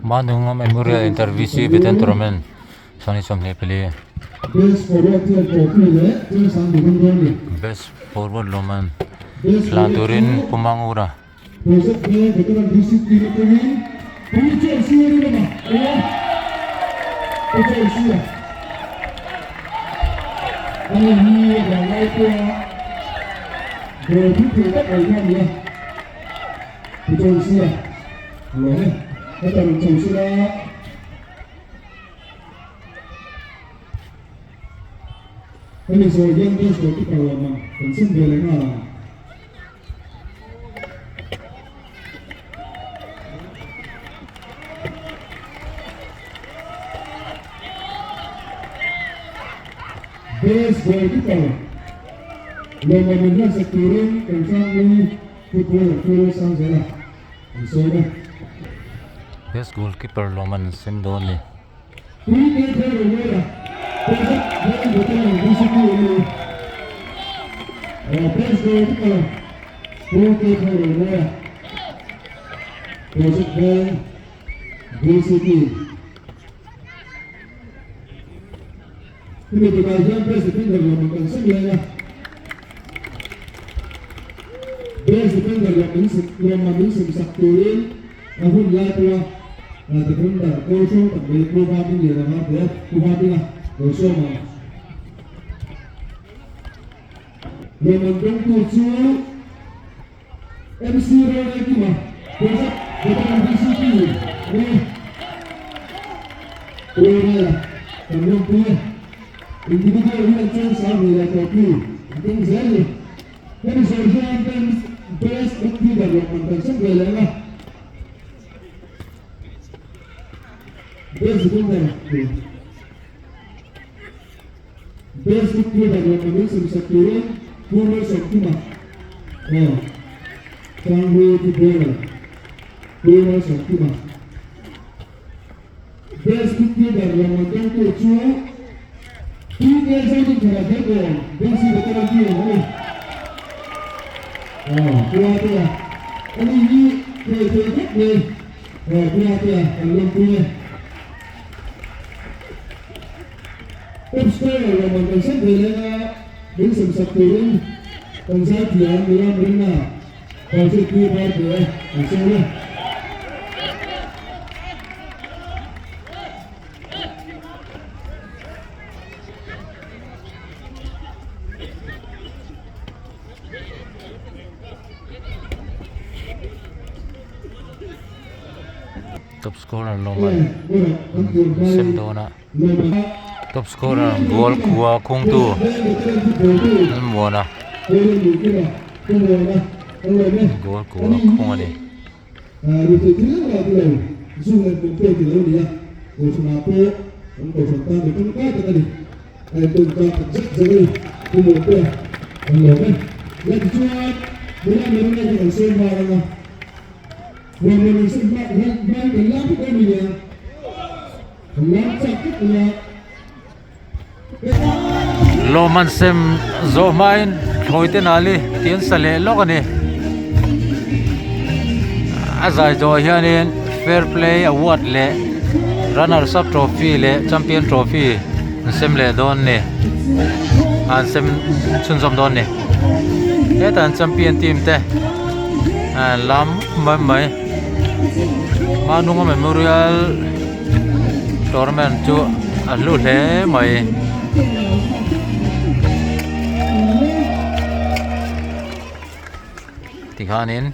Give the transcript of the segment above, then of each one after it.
Manunga Memorial Inter-VC Veteran Tournament sawmhnih 24. Best Forward lawmman hlan turin Pu Mangura. Best goalkeeper lawmman min hlansak turin kan tlangmi footballer Pu Sangzela an sawm a. Best goalkeeper lawmman an sem dawn a ni. A hun lai pawha defender goal hrang tak mai Pu Vaping leh Ranga te Pu Vapinga lo sawm ang. Lawmman dawngtu chu MC Roraikima Project Veteran VCP a ni. Pu Roraia kan lawmpui e. Individual hian chuan sang leh trophy an keng zel a ni. Hemi sawi hian Best Midfielder lawmman kan sem ve leh ang a. Best Defender Best Midfielder lawmman min sem sak turin Pu Malsawmkima aw Changhu footballer Pu Malsawmkima Best Midfielder lawmman dawngtu chu PK Zodinthara Belbawn Bensi Veteran Team a ni. Aw Puatea ani hi thei thei khawp mai. Aw Puatea kan lawmpui e. Top scorer lawmman kan sem ve leng a, min sem sak turin kan zaithiam Miram Rinna Barzilpui Barte an sawi a. Top scorer lawm an sem dawn a top scorer goal khua khungtu an muan a goal khua khung a ni. Lawmman sem zawh hmain thlawi te nali tih an sa leh lawk a ni a zai zawh hianin fair play award leh runners up trophy leh champion trophy an sem leh dawn a ni an sem chhunzawm dawn a ni hetah an champion team te an lam mai mai Manunga memorial tournament chu a hlu hle mai. Tikhanin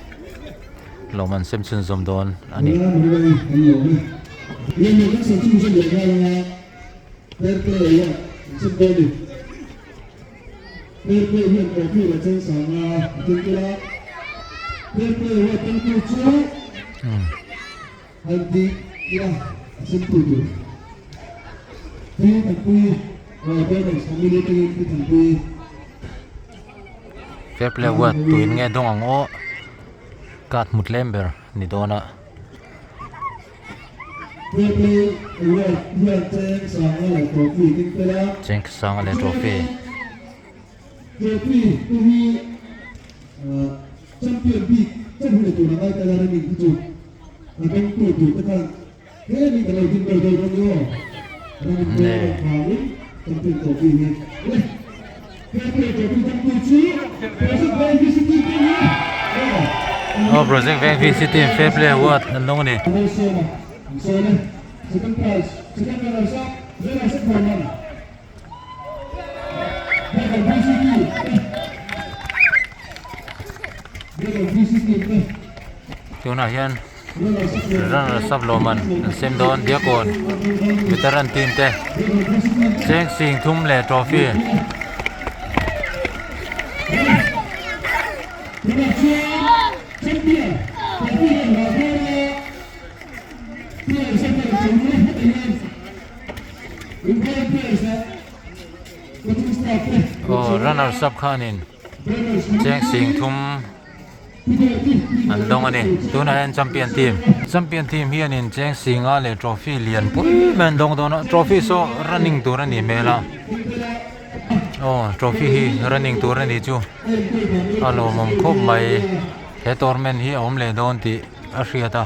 lawm an sem chhunzawm dawn a ni. Fair play award tuin nge dawng ang aw card hmu tlem ber ni dawn a. Cheng sanga leh trophy. Aw Project Veng VC team fair play award an dawng a ni. Tunah hian runner up lawmman an sem dawn Diakkawn veteran team te cheng sing thum leh trophy. Aw runners up khanin cheng sing thum an dawng a ni tunah hian champion team champion team hianin cheng singa leh trophy lian pui mai an dawng dawn a trophy saw running tur a nih hmel a aw trophy hi running tur a nih chu a lawmawm khawp mai he tournament hi a awm leh dawn tih a hriat a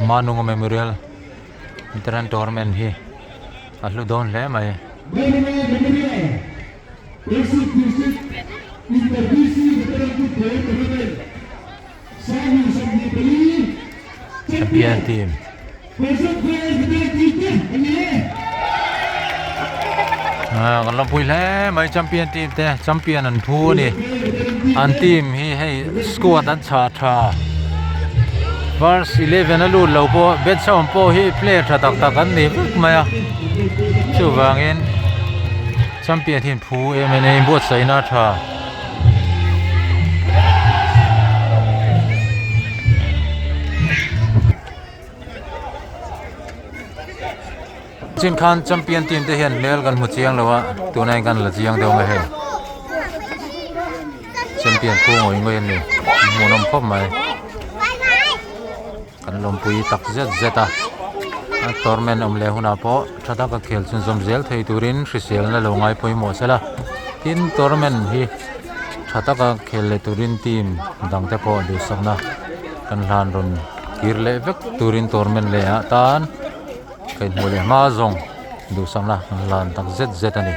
Manunga memorial veteran tournament hi a hlu dawn hle mai. Champion team. Ah, kan lawmpui hle mai champion team te champion an phu a ni an team hi hei squad an chhah tha first 11 a lut lo pawh bench a awm pawh hi player tha tak tak an ni vek mai a chuvangin champion hi an phu em em a inbuatsaihna a tha. Chin khan champion team te hian hmel kan hmu chiang lo a tunah hian kan la chiang deuh mai hei champion phu ngawih ngawih a ni hmuhnawm khawp mai kan lawmpui tak zet zet a a tournament awm leh hunah pawh tha taka khel chhunzawm zel thei turin hriselna lo ngai pawimawh sela tin tournament hi tha taka khel leh turin team dang te pawh duhsakna kan hlan rawn kir leh vek turin tournament leh ah tan. Ka inhmuh leh hma zawng duhsakna an lan tak zet zet a ni.